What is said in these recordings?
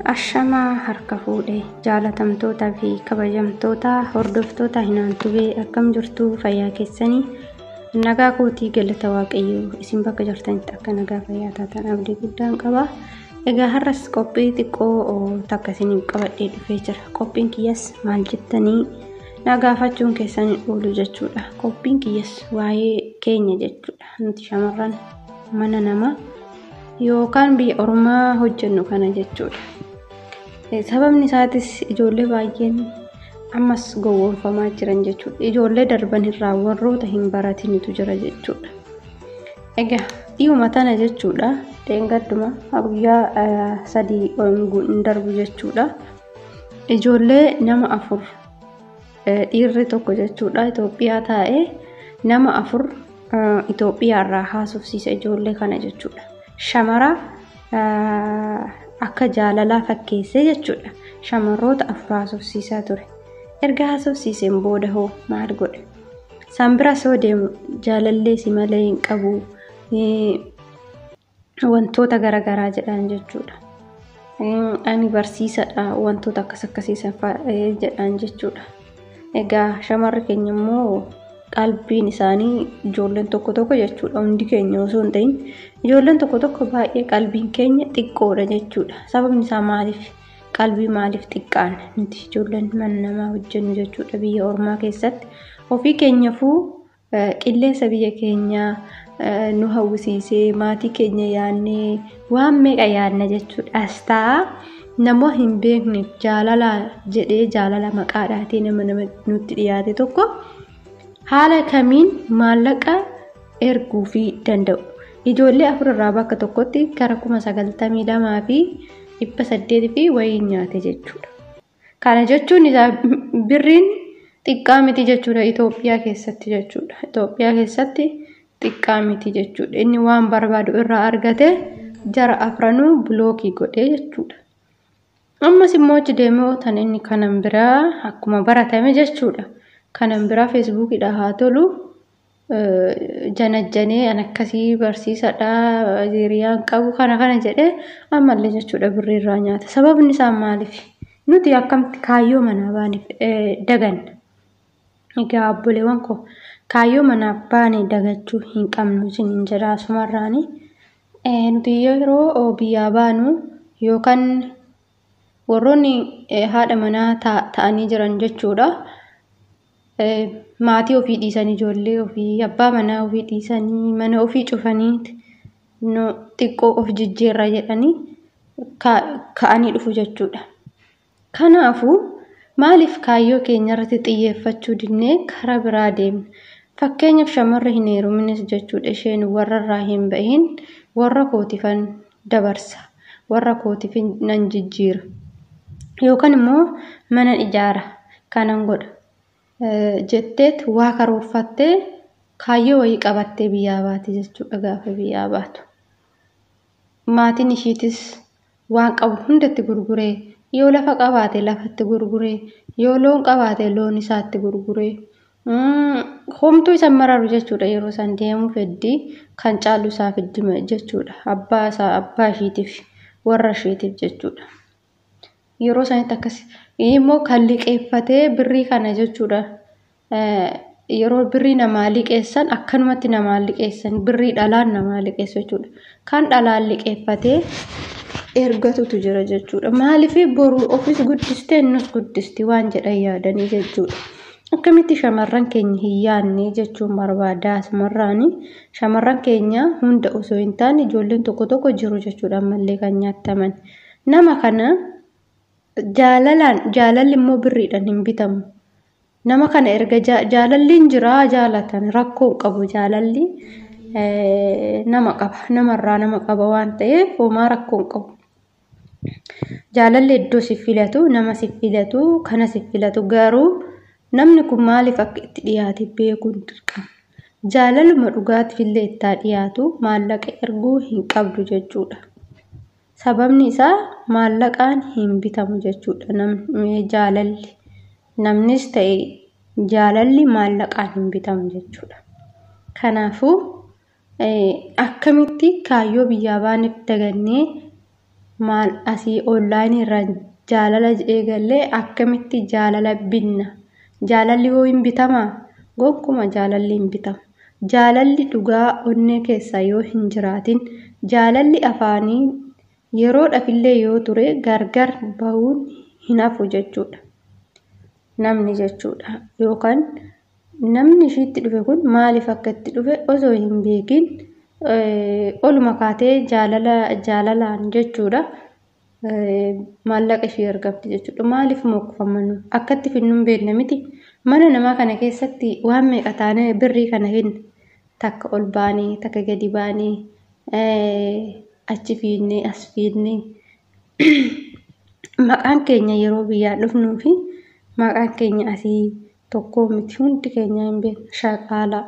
Ashamaa harka fuudhee jaalatamtootaa fi kabajamtoota hordoftoota Hinaan Tubee, akkam jirtu? Fayyaa keessanii? Nagaa kootii, galata Waaqayyoo. Isin bakka jirtanitti akka nagaa fayyaa taatan abdii guddaan qaba. Egaa har'as qophii xiqqoo takka isiniif qabadhee dhufee jira. Qophiin kiyyas maal jettanii na gaafachuun keessan oolu jechuudha. Qophiin kiyyas waa'ee keenya jechuudha. Nuti shamarran mana namaa yookaan biyya ormaa hojjennu kana jechuudha. Sababni isaatis ijoollee baay'een ammas gowwoomfamaa jiran jechuudha. Ijoollee darban irraa warroota hin baratinitu jira jechuudha. Egaa dhiyuma tana jechuudha. Dheengadduma guyyaa 3 hin darbu jechuudha. Ijoollee nama afur, dhiirri tokko jechuudha, Itoophiyaa taa'ee nama afur Itoophiyaa irraa haasofsiisa ijoollee kana jechuudha. Shamara akka jaalalaa fakkeessee jechuudha. Shamarroota afur haasofsiisaa ture. Erga haasofsiiseen booda hoo maal godhe? Isaan bira soo deemu jaalallee si malee hin qabu, wantoota garaagaraa jedhan jechuudha. Ani barsiisadha, wantoota akkas akkasiisan jedhan jechuudha. Egaa shamarri keenya immoo qalbiin isaanii, ijoolleen tokko tokko jechuudha, hundi keenya osoo hin ta'in ijoolleen tokko tokko baay'ee qalbiin keenya xiqqoodha jechuudha. Sababni isaa maaliif? Qalbii maaliif xiqqaan nuti ijoolleen mana namaa hojjennu jechuudha biyya ormaa keessatti? Ofii keenyafuu qilleensa biyya keenyaa nu hawwisiisee, maatii keenya yaadnee, waan meeqa yaadna jechuudha. As ta'a nama hin beekne jaalala jedhee, jaalala maqaadhaatii nama nutti dhiyaate tokko haala kamiin maallaqa erguufii danda'u? Ijoollee afur irraa bakka tokkotti gara 92,800 fi wayii nyaate jechuudha. Kana jechuun isaa birriin xiqqaa miti jechuudha Itoophiyaa keessatti jechuudha. Itoophiyaa keessatti xiqqaa miti jechuudha. Inni waan barbaadu irraa argate, jara afranuu block godhee jechuudha. Ammas immoo achi deemee tan inni kanan biraa akkuma baratame jechuudha. Kanan biraa Facebookiidha haa tolu janajjanee, an akkasii barsiisadha, hiriyaan qabu, kana kana jedhee ammallee jechuudha birrii irraa nyaata. Sababni isaa maaliif? Nuti akkamitti kaayyoo manaa baaneef daganna? Egaa obboleewwan koo, kaayyoo manaaf baane dagachuu hin qabnu isiniin jedha asumarraani. Nuti yeroo biyyaa baanu yookaan warroonni haadha manaa ta'anii jiran jechuudha. Maatii ofii dhiisanii, ijoollee ofii, abbaa manaa ofii dhiisanii, mana ofii cufanii, xiqqoo of jijjiirra jedhanii ka'anii dhufu jechuudha. Kanaafuu maaliif kaayyoo keenya irratti xiyyeeffachuu dinnee karaa biraa deemna? Fakkeenyaaf shamarri hin heerumines jechuudha, isheen warra irraa hin bahin, warra kootifan dabarsa, warra kootif nan jijjiira yookaan immoo mana ijaara kanan godha jetteet waa karoorfattee, kaayyoo wayii qabattee biyyaa baate jechuudha gaafa biyyaa baatu. Maatiin ishiitis waan qabu hundatti gurguree, yoo lafa qabaate lafatti gurguree, yoo loon qabaate loon isaatti gurguree, homtuu isa mararu jechuudha. Yeroo isaan deemuu feddi kan caalu isaa fiddi jechuudha, abbaa isaa, abbaa ishiitiif, warra ishiitiif jechuudha. Yeroo isaanitti akkas immoo kan liqeeffatee birrii kana jechuudha. Yeroo birrii namaa liqeessan akkanumatti namaa liqeessan, birrii dhalaan namaa liqeessu jechuudha. Kan dhalaan liqeeffatee ergatutu jira jechuudha. Maaliif? Boru ofis guddistee nus guddisti waan jedhan yaadanii jechuudha. Akkamitti shamarran keenya hin yaadne jechuun barbaada asumarraani. Shamarran keenya hunda osoo hin taane ijoolleen tokko tokko jiru jechuudha ammallee kan nyaattaman. Nama kana jaalalaan, jaalalli immoo birriidhaan hin bitamu. Nama kana erga jaalalli hin jiraa jaalatan rakkoo hin qabu. Jaalalli nama qaba, namarraa nama qaba waan ta'eef homaa rakkoo hin qabu. Jaalalli iddoo si filatu, nama si filatu, kana si filatu, garuu namni kun maaliif akka itti dhiyaate beekuun dirqama. Jaalaluma dhugaatiif illee itti dhiyaatu maallaqa erguu hin qabdu jechuudha. Sababni isaa maallaqaan hin bitamu jechuudha. Namni jaalalli, namnis ta'e jaalalli maallaqaan hin bitamu jechuudha. Kanaafuu akkamitti kaayyoo biyyaa baaneef dagannee Maal asii onlaayinii irraa jaalala eegallee akkamitti jaalala binna? Jaalalli hoo hin bitamaa? Gonkumaa jaalalli hin bitamu. Jaalalli dhugaa onnee keessa yoo hin jiraatin, jaalalli afaanii yeroodhaafillee yoo ture gargar bahuun hin hafu jechuudha. Namni jechuudha yookaan namni ishiitti dhufe kun maaliif akka itti dhufe osoo hin beekin oluma kaatee jaalala jaalalaan jechuudha. Maallaqa ishee argamti jechuudha. Maaliif mokkofamanu? Akkatti finnu hin beekne miti. Mana namaa kana keessatti waan meeqa taanee birrii kana finna? Takka ol baanee, takka gadi baanee, achi fiinnee, as fiinnee. Maqaan keenya yeroo biyyaa dhufnuu fi maqaan keenya asii tokkoo miti. Hundi keenya hin beekna. Shaqaalaa,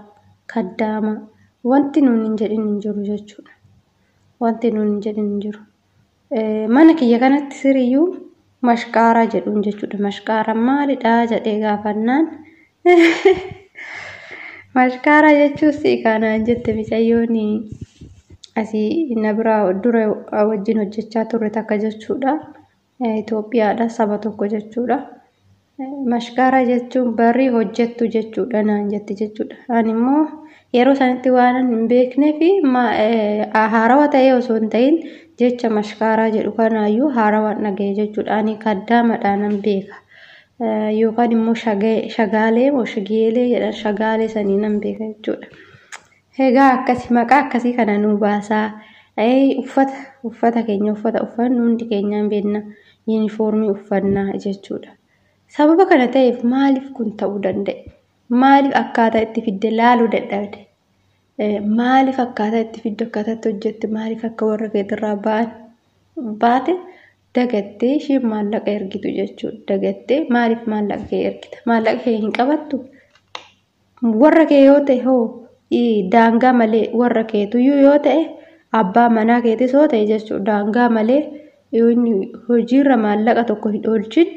kaddaamaa, wanti nuun hin jedhin hin jiru jechuudha. Wanti nuun hin jedhin hin jiru. Mana kiyya kanatti siriyyuu mashqaaraa jedhuun jechuudha. Mashqaaraan maalidhaa jedhee gaafannaan mashqaaraa jechuun si kanaan jette mucayyoon asii na biraa dura wajjin hojjechaa turre takka jechuudha. Itoophiyaadha, saba tokko jechuudha. Mashqaaraa jechuun barri hojjettu jechuudha naan jette jechuudha. Ani immoo yeroo sanitti waan hin beeknee fi haarawaa ta'ee osoo hin ta'in jecha mashqaaraa jedhu kanaayyuu haarawaan dhagaye jechuudha. Ani kaddaamadhaan nan beeka. Yookaan immoo shagaalee moo shageelee jedhan, shagaalee sanii nan beeka jechuudha. Egaa akkasi maqaa akkasii kana nuu baasaa. Uffata uffata keenya uffata uffannu hundi keenya hin beekna. Yuunifoormii uffannaa jechuudha. Sababa kana ta'eef maaliif kun ta'uu danda'e? Maaliif akkaataa itti fidde laaluu dadhabde? Maaliif akkaataa itti fiddu, akkaataa itti hojjette, maaliif akka warra keetirraa ba'an baate dagattee isheen maallaqa ergitu jechuudha. Dagattee maaliif maallaqa kee ergita? Maallaqa kee hin qabattu? Warra kee yoo ta'e hoo daangaa malee warra keetuyyuu yoo ta'e, abbaa manaa keetis yoo ta'e jechuudha, daangaa malee yoo inni hojiirra maallaqa tokko hin oolchin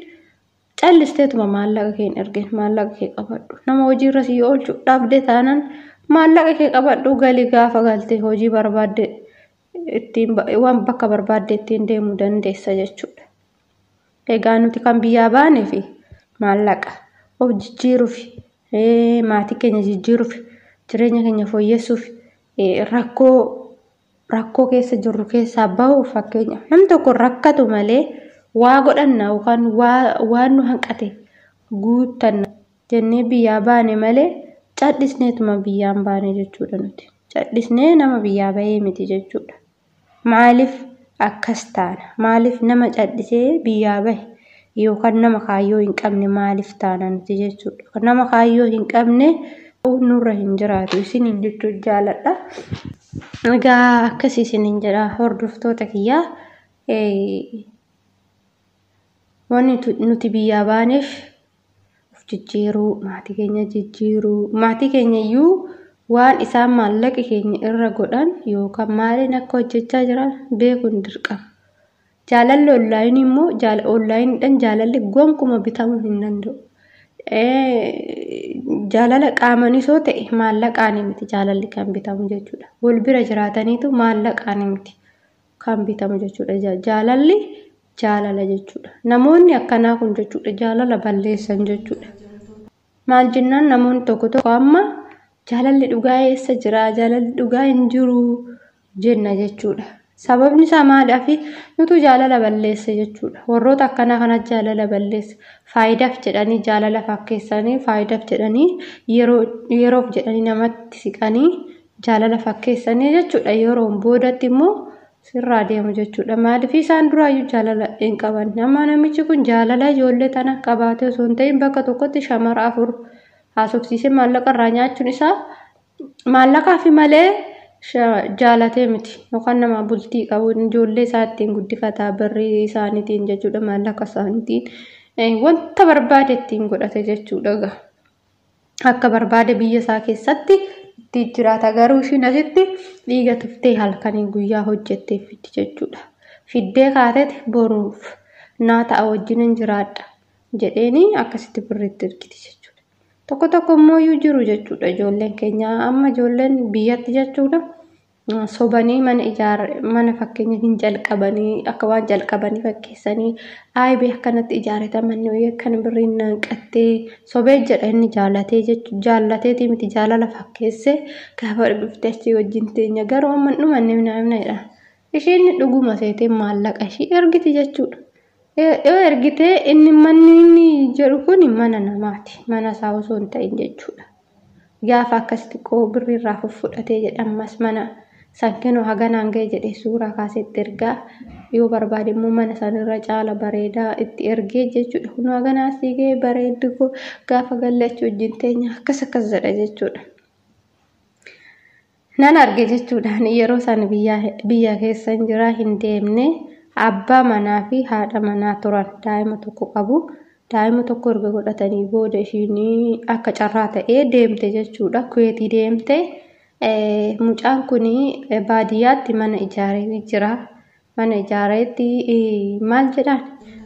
callisteetuma maallaqa kee hin ergin, maallaqa kee qabadhu. Nama hojiirra si oolchu dhabde taanaan maallaqa kee qabadhu, galii gaafa galte hojii barbaadde ittiin waan bakka barbaadde ittiin deemuu dandeessa jechuudha. Egaa nuti kan biyyaa baanee fi maallaqa of jijjiiruuf, maatii keenya jijjiiruuf, jireenya keenya fooyyessuuf, rakkoo rakkoo keessa jirru keessaa bahuuf. Fakkeenyaaf namni tokko rakkatu malee waa godhanna yookaan waan nu hanqate guuttanna jennee biyyaa baane malee callisneetuma biyyaan baane jechuudha nuti. Callisnee nama biyyaa bahee miti jechuudha. Maaliif akkas taana? Maaliif nama callisee biyyaa bahe yookaan nama kaayyoo hin qabne maaliif taana nuti jechuudha? Nama kaayyoo hin qabne nurra hin jiraatu isiniin jechuun jaaladha. Egaa akkas isiniin jedha, hordoftoota kiyyaa. Wanni nuti biyyaa baaneef of jijjiiruu, maatii keenya jijjiiruu, maatii keenya iyyuu waan isaan maallaqa keenya irra godhan yookaan maaliin akka hojjechaa jiran beekuun dirqama. Jaalalli onlaayinii immoo onlaayiniidhaan jaalalli gonkumaa bitamuu hin danda'u. Jaalala qaamaniis yoo ta'e maallaqaan miti jaalalli kan bitamu jechuudha. Wal bira jiraataniitu maallaqaan miti kan bitamu jechuudha. Jaalalli jaalala jechuudha. Namoonni akkanaa kun jechuudha jaalala balleessan jechuudha. Maal jennaan, namoonni tokko tokko amma jaalalli dhugaa eessa jira? Jaalalli dhugaa hin jiru jenna jechuudha. Sababni isaa maaliif? Nutu jaalala balleesse jechuudha. Warroota akkanaa kana jaalala balleesse. Faayidaaf jedhanii jaalala fakkeessanii, faayidaaf jedhanii, yeroof jedhanii namatti siqanii jaalala fakkeessanii jechuudha. Yeroon boodatti immoo sirraa deemu jechuudha. Maaliif? Isaan duraayyuu jaalala hin qaban. Amma namichi kun jaalala ijoollee tana qabaatee osoo hin ta'in bakka tokkotti shamara 4 haasofsiisee maallaqa irraa nyaachuun isaa maallaqaafi malee jaalatee miti. Yookaan nama bultii qabu ijoollee isaa ittiin guddifataa birrii isaaniitiin jechuudha, maallaqa isaaniitiin wanta barbaade ittiin godhate jechuudha. Akka barbaade biyya isaa keessatti ittiin jiraata, garuu ishiin asitti dhiiga tuftee halkanii guyyaa hojjettee fiddi jechuudha. Fiddee kaateeti boruuf naa ta'a, wajjin jiraadha jedheeni akkasitti birriitti ergiti jechuudha. Tokko tokko immoo iyyuu jiru jechuudha, ijoolleen keenya amma ijoolleen biyyatti jechuudha. Sobanii mana ijaar mana fakkeenya hin jalqabanii akka waan jalqabanii fakkeessanii aayibee akkanatti ijaarata manni wayii akkana birriin naqattee sobee jedha inni jaallatee jechuudha. Jaallateetii miti jaalala fakkeessee gaafa dhuftee achii wajjin teenya garuu amma hin dhumanne minaa jedha. Isheen dhuguma seetee maallaqa ishii ergiti jechuudha. Yoo ergitee inni manni inni jedhu kun mana namaati. Mana isaa osoo hin ta'in jechuudha. Gaafa akkas xiqqoo birrii irraa fudhatee jedha ammas mana san kennu haganaan ga'e jedhee suuraa kaasee itti ergaa yoo barbaade immoo mana sanirra caala bareedaa itti ergee jechuudha. Kun haganaa sii ga'e bareeddu koo gaafa galle achi wajjin teenya akkas akkas jedha jechuudha. Nan arge jechuudhaan yeroo san biyya keessa hin jira hin deemne abbaa manaa fi haadha manaa turan daa'ima tokko qabu. Daa'ima tokko erga godhatanii booda ishiin akka carraa ta'ee deemte jechuudha. Kuweetii deemte. Mucaan kun baadiyyaatti mana ijaaree jira. Mana ijaareetti maal jedhaan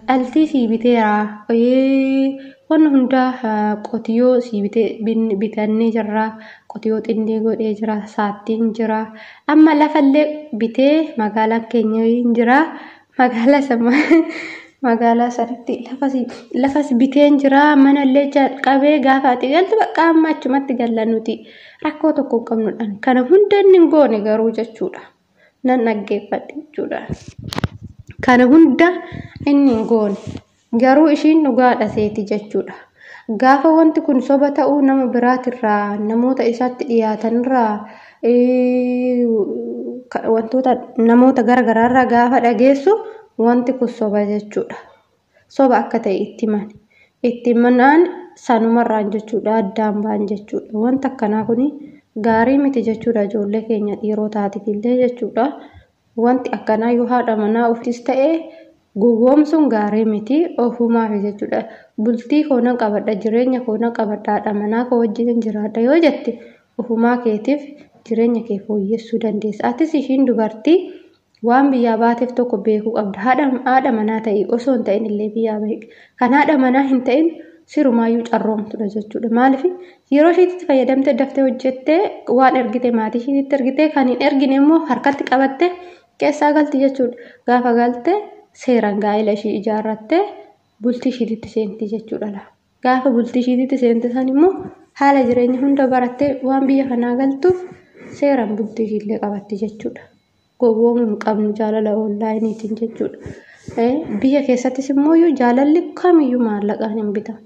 dhaltii sii biteera. Wanni hundaa qotiyoo sii bitee bitannee jirra. Qotiyoo xinnee godhee jira. Saattiin jira. Amma lafallee bitee magaalaan keenya hin jira. Magaalaa sama magaalaa sanatti lafas biteen jira. Manallee jalqabee gaafa ati galtu bakka amma achumatti galla nuti rakkoo tokko hin qabnudha. Kana hunda inni hin goone garuu jechuudha. Nan dhaggeeffadhe jechuudha. Kana hunda inni hin goone garuu ishiin dhugaadha seeti jechuudha. Gaafa wanti kun soba ta'uu nama biraatirraa namoota isatti dhiyaatanirraa wantoota namoota garagaraarraa gaafa dhageessu wanti kun soba jechuudha. Soba akka ta'e itti himani. Itti himanaan sanumarraan jechuudha addaan ba'an jechuudha. Wanta akkanaa kun gaarii miti jechuudha ijoollee keenya dhiirotaatiif illee jechuudha. Wanti akkanaa yoo haadha manaa ofiis ta'e gowwoomsuun gaarii miti ofumaaf jechuudha. Bultii koo nan qabadha jireenya koo nan qabadha haadha manaa koo wajjin jiraadha yoo jette ofumaa keetiif jireenya kee fooyyessuu dandeessa. Atis ishiin dubartii waan biyyaa baateef tokko beekuu qabda. Haadha manaa ta'ii osoo hin ta'in illee biyyaa bahi. Kan haadha manaa hin ta'in sirumaayyuu carroomtudha jechuudha. Maaliif yeroo isheetti fayyadamtee daftee hojjettee waan ergite maatii isheetti ergite kan hin ergine immoo harkatti qabattee keessaa galti jechuudha. Gaafa galte seeraan gaa'ela ishii ijaarrattee bultii isheetitti seenti jechuudha. Gaafa bultii isheetitti seente san immoo haala jireenya hunda barattee waan biyya kanaa galtuuf seeraan bultii ishiillee qabatti jechuudha. Gowwoomuu hin qabnu jaalala onlaayiniitiin jechuudha. Biyya keessattis immoo jaalalli kamiyyuu maallaqaan hin bitamu.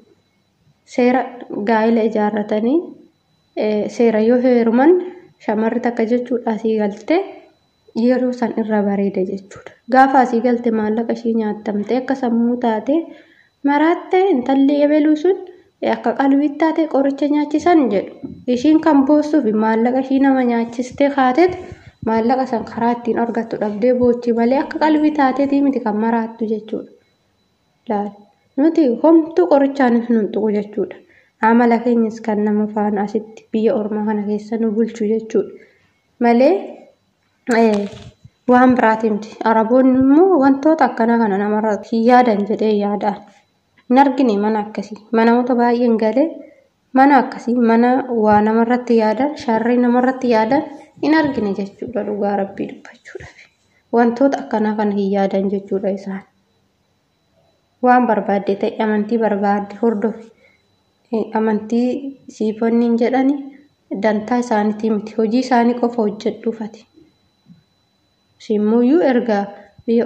Seera gaa'ela ijaarratanii seera yoo heeruman shamarri takka jechuudha asii galtee yeroo san irra bareeda jechuudha. Gaafa asii galte maallaqa ishii nyaattamtee akka sammuu taate maraatte intalli ebeluu sun akka qalbii taate qoricha nyaachisan jedhu. Ishiin kan boossuuf maallaqa ishii nama nyaachistee kaateet maallaqa san karaa ittiin argattu dhabdee boochi malee akka qalbii taateetii miti kan maraattu jechuudha. Laal nuti homtuu qorichaanis nun tuqu jechuudha. Amala keenyas kan nama faana asitti biyya ormaa kana keessa nu bulchu jechuudha. Malee waan biraati miti. Araboonni immoo wantoota akkanaa kana namarra hin yaadan jedhee yaadaan. Hin argine mana akkasii. Manamoota baay'een galee mana akkasii mana waa namarratti yaadan sharrii namarratti yaadan hin argine jechuudha dhugaa rabbii dubbachuudhaaf. Wantoota akkanaa kana hin yaadan jechuudha isaan. Waan barbaadde ta'e amantii barbaadde hordofi. Amantii siifonni hin jedhani dantaa isaaniitii miti. Hojii isaanii qofa hojjedhuufati. Simmuyyuu erga biyya